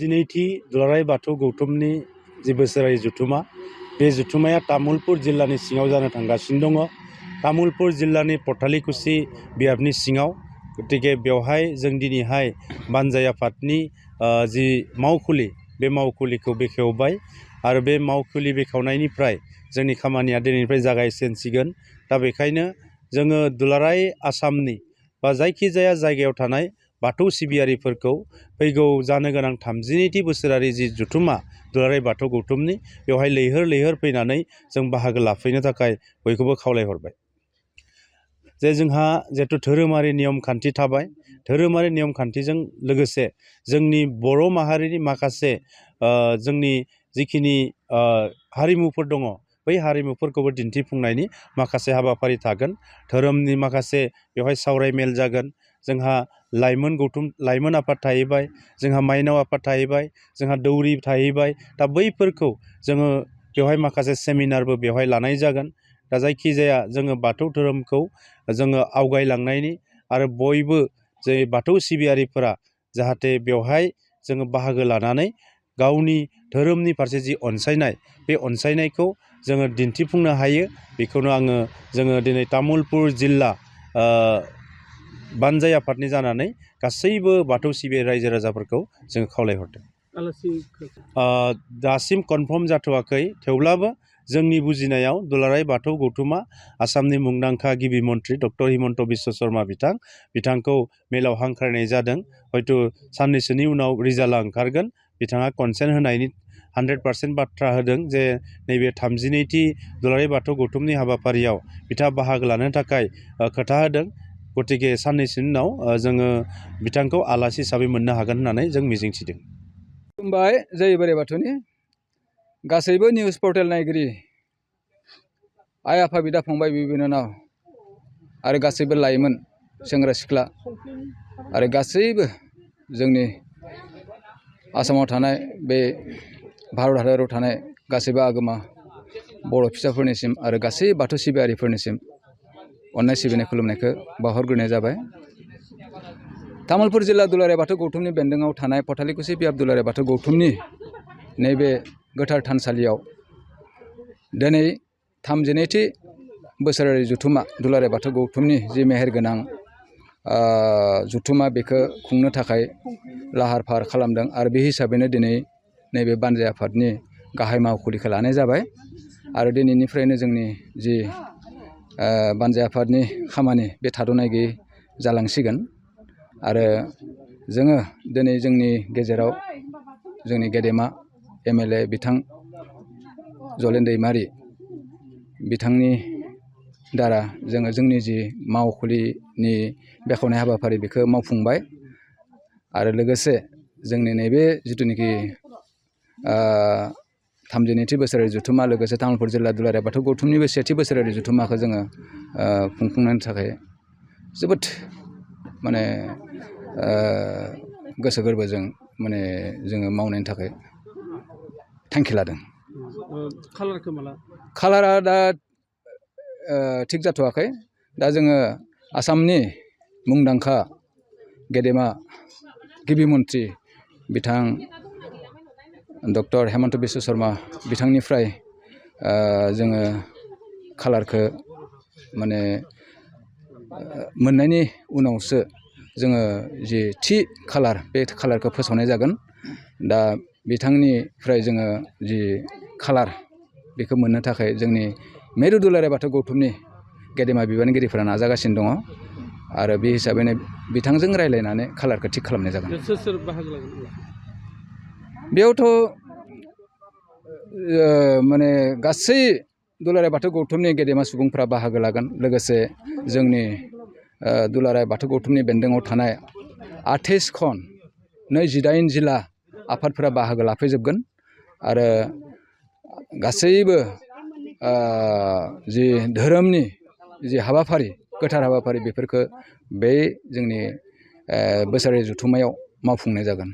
जिनैथि दुलाराय बाथौ गौथुमनि जि बोसोरारि जुथुमा बे जुथुमाया तामुलपुर जिल्लानि सिङाव जानो थांगासिनो दङ। तामुलपुर जिल्लानि पथालिकुसि बियाबनि सिङाव। गतिके बेवहाय जों दिनैहाय बानजाय आफादनि जि मावखुलि बे मावखुलिखौ बेखेवबाय आरो बे मावखुलि बेखेवनायनिफ्राय जोंनि खामानिया दिनैनिफ्राय जागायजेनसिगोन। दा बेखायनो जोङो दुलाराय आसामनि बा जायखिजाया जायगायाव थानाय बाथौ सिबियारिफोरखौ फैगौ जानो गोनां 32थि बोसोरारि जि जुथुमा दुलाराय बाथौ गौथुमनि बेवहाय लैहोर लैहोर फैनानै जों बाहागो लाफैनो थाखाय बयखौबो खावलायहरबाय। जे जोंहा जिहेथु धोरोमारि नियम खान्थि थाबाय, धोरोमारि नियम खान्थिजों लोगोसे जोंनि बर' माहारिनि माखासे जोंनि जिखिनि हारिमुफोर दङ बै हारिमुफोरखौबो दिन्थिफुंनायनि माखासे हाबाफारि थागोन। धोरोमनि माखासे बेवहाय सावराय मेल जागोन। जोंहा लाइमोन आफाद थाहैबाय, जोंहा माइनाव आफाद थाहैबाय, जोंहा दौरि थाहैबाय। दा बैफोरखौ जोङो बेवहाय माखासे सेमिनारबो बेवहाय लानाय जागोन। दा जायखिजाया जोङो बाथौ धोरोमखौ जोङो आवगायलांनायनि आरो बयबो जे बाथौ सिबियारिफोरा जाहाथे बेवहाय जोङो बाहागो लानानै गावनि धोरोमनि फारसे जि अनसायनाय बे अनसायनायखौ जोङो दिन्थिफुंनो हायो। बेखौनो जोङो दिनै तामुलपुर जिल्ला बानजाय आफादनि जानानै गासैबो बाथौ सिबियारि रायजो राजाफोरखौ जोङो खावलायहरदों। दासिम कनफार्म जाथ'वाखै, थेवब्लाबो जोंनि बुजिनायाव दुलाराय बाथौ गौथुमा आसामनि मुंदांखा गिबि मन्थ्रि डक्टर हिमन्त बिश्व शर्मा बिथांखौ मेलाव हांख्रायनाय जादों। हयथ' साननैसोनि उनाव रिजाल्टआ ओंखारगोन। बिथाङा कनसेन्ट होनायनि 100% बाथ्रा होदों जे नैबे 32थि दुलाराय बाथौ गौथुमनि हाबाफारियाव बिथाङा बाहागो लानो थाखाय खोथा होदों। गतिके साननैसोनि उनाव जोङो बिथांखौ आलासि हिसाबै मोननो हागोन होननानै जों मिजिंथिदों। खुलुमबाय जय बोराइ बाथौनि गासैबो निउस पर्टेल नायगिरि आइ आफा बिदा फंबाय बिब' बिनानाव आरो गासैबो लाइमोन सेंग्रा सिख्ला आरो गासैबो जोंनि आसामाव थानाय बे भारत हादराव थानाय गासैबो आगोमा बर' फिसाफोरनिसिम आरो गासै बाथौ सिबियारिफोरनिसिम अननाय सिबिनाय खुलुमनायखौ बावहरग्रोनाय जाबाय। तामुलपुर जिल्ला दुलाराय बाथौ गौथुमनि बेन्दोङाव थानाय पथालिकुसि बियाब दुलाराय बाथौ गौथुमनि नैबे गोथार थानसालियाव दिनै 32थि बोसोरारि जुथुमा दुलाराय बाथौ गौथुमनि जि मेहेरगोनां जुथुमा बेखौ खुंनो थाखाय लाहार फाहार खालामदों आरो बे हिसाबैनो दिनै नैबे बानजाय आफादनि गाहाय मावखुलिखौ लानाय जाबाय आरो दिनैनिफ्रायनो जोंनि जि बानजाय आफादनि खामानि बे थाद'नाय गैयै जालांसिगोन। आरो जोङो दिनै जोंनि गेजेराव जोंनि गेदेमा MLA बिथां जलेन दैमारि बिथांनि दारा जोङो जोंनि जि मावखुलिनि बेखेवनाय हाबाफारि बेखौ मावफुंबाय आरो लोगोसे जोंनि नैबे जिथुनिखि 32थि बोसोरारि जुथुमा लोगोसे तामुलपुर जिल्ला दुलाराय बाथौ गौथुमनिबो 7थि बोसोरारि जुथुमाखौ जोङो खुंफुंनायनि थाखाय जोबोद माने गोसो गोरबोजों माने जोङो मावनायनि थाखाय थांखि लादों। कालारा दा थिग जाथ'वाखै। दा जोङो आसामनि मुंदांखा गेदेमा गिबि मन्थ्रि बिथां डक्टर हिमन्त बिश्व शर्मा बिथांनिफ्राय जोङो कालारखौ माने मोननायनि उनावसो जोङो जि थि कालार बे कालारखौ फोसावनाय जागोन। दा बिथांनिफ्राय जोङो जि कालार बेखौ मोननो थाखाय जोंनि मिरु दुलाराय बाथौ गौथुमनि गेदेमा बिबानगिरिफोरा नाजागासिनो दङ आरो बे हिसाबैनो बिथांजों रायज्लायनानै कालारखौ थिग खालामनाय जागोन। सोर बाहागो लागोन? बेयावथ' माने गासै दुलाराय बाथौ गौथुमनि गेदेमा सुबुंफ्रा बाहागो लागोन। लोगोसे जोंनि दुलाराय बाथौ गौथुमनि बेन्दोङाव थानाय 28 जिल्ला आफादफोरा बाहागो लाफैजोबगोन आरो गासैबो जि धोरोमनि जि हाबाफारि गोथार हाबाफारि बेफोरखौ बे जोंनि बोसोरारि जुथुमायाव मावफुंनाय जागोन।